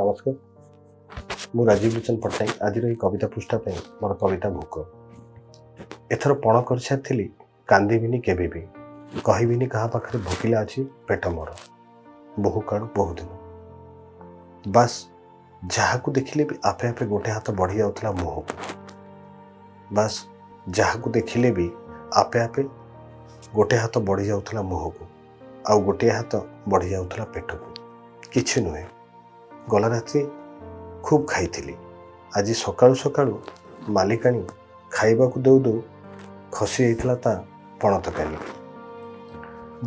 ନମସ୍କାର, ମୁଁ ରାଜୀବ ଲୋଚନ ପଟ୍ଟନାୟକ। ଆଜିର ଏହି କବିତା ପୃଷ୍ଠା ପାଇଁ ମୋର କବିତା ଭୋକ। ଏଥର ପଣ କରିସାରିଥିଲି, କାନ୍ଦିବିନି କେବେ ବି, କହିବିନି କାହା ପାଖରେ ଭୋକିଲା ଅଛି ପେଟ ମୋର ବହୁକାଳୁ ବହୁଦିନ। ବାସ୍, ଯାହାକୁ ଦେଖିଲେ ବି ଆପେ ଆପେ ଗୋଟେ ହାତ ବଢ଼ି ଯାଉଥିଲା ମୁହଁକୁ। ବାସ୍, ଯାହାକୁ ଦେଖିଲେ ବି ଆପେ ଆପେ ଗୋଟେ ହାତ ବଢ଼ି ଯାଉଥିଲା ମୁହଁକୁ ଆଉ ଗୋଟିଏ ହାତ ବଢ଼ି ଯାଉଥିଲା ପେଟକୁ। କିଛି ନୁହେଁ, ଗଲା ରାତି ଖୁବ୍ ଖାଇଥିଲି। ଆଜି ସକାଳୁ ସକାଳୁ ମାଲିକାଣୀ ଖାଇବାକୁ ଦେଉ ଦେଉ ଖସି ଯାଇଥିଲା ତା ପଣତ କାନି।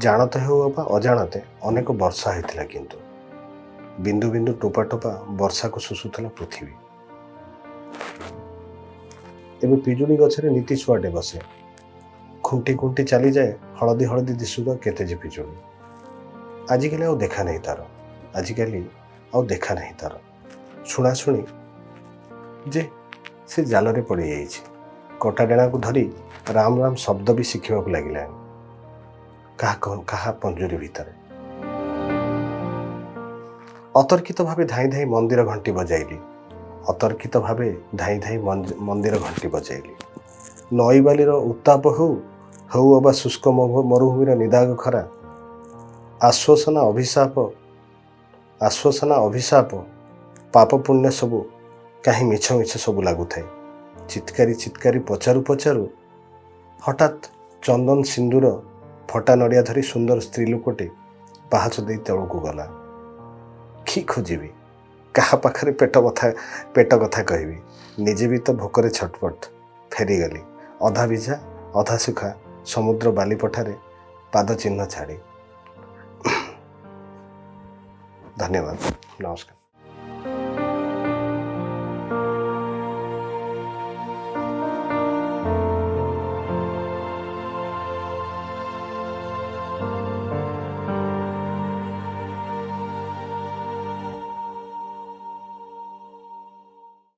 ଜାଣତେ ହେଉ ଅବା ଅଜାଣତେ ଅନେକ ବର୍ଷା ହେଇଥିଲା, କିନ୍ତୁ ବିନ୍ଦୁ ବିନ୍ଦୁ ଟୋପା ଟୋପା ବର୍ଷାକୁ ଶୋଷୁଥିଲା ପୃଥିବୀ। ଏବେ ପିଜୁଳି ଗଛରେ ନିତି ଶୁଆଟେ ବସେ। ଖୁଣ୍ଟି ଖୁଣ୍ଟି ଚାଲିଯାଏ ହଳଦୀ ହଳଦୀ ଦିଶୁଥିବା କେତେ ଯେ ପିଜୁଳି। ଆଜିକାଲି ଆଉ ଦେଖା ନାହିଁ ତାର। ଆଜିକାଲି ଆଉ ଦେଖା ନାହିଁ ତାର। ଶୁଣାଶୁଣି ଯେ ସେ ଜାଲରେ ପଡ଼ିଯାଇଛି। କଟା ଡେଣାକୁ ଧରି ରାମ ରାମ ଶବ୍ଦ ବି ଶିଖିବାକୁ ଲାଗିଲାଣି କାହା କାହା ପଞ୍ଜୁରୀ ଭିତରେ। ଅତର୍କିତ ଭାବେ ଧାଇଁ ଧାଇଁ ମନ୍ଦିର ଘଣ୍ଟି ବଜାଇଲି। ଅତର୍କିତ ଭାବେ ଧାଇଁ ଧାଇଁ ମନ୍ଦିର ଘଣ୍ଟି ବଜାଇଲି। ନଈବାଲିର ଉତ୍ତାପ ହେଉ ହେଉ ଅବା ଶୁଷ୍କ ମରୁଭୂମିର ନିଦାଘ ଖରା, ଆଶ୍ୱାସନା ଅଭିଶାପ, ଆଶ୍ୱାସନା ଅଭିଶାପ, ପାପ ପୁଣ୍ୟ ସବୁ କାହିଁ ମିଛ ମିଛ ସବୁ ଲାଗୁଥାଏ। ଚିତ୍କାରି ଚିତ୍କାରି ପଚାରୁ ପଚାରୁ ହଠାତ୍ ଚନ୍ଦନ ସିନ୍ଦୁର ଫଟା ନଡ଼ିଆ ଧରି ସୁନ୍ଦର ସ୍ତ୍ରୀ ଲୋକଟେ ପାହାଚ ଦେଇ ତଳକୁ ଗଲା। କି ଖୋଜିବି? କାହା ପାଖରେ ପେଟ କଥା କହିବି? ନିଜେ ବି ତ ଭୋକରେ ଛଟପଟ। ଫେରିଗଲି ଅଧା ଭିଜା ଅଧା ଶୁଖା ସମୁଦ୍ର ବାଲି ପଠାରେ ପାଦ ଚିହ୍ନ ଛାଡ଼ି। ଧନ୍ୟବାଦ, ନମସ୍କାର।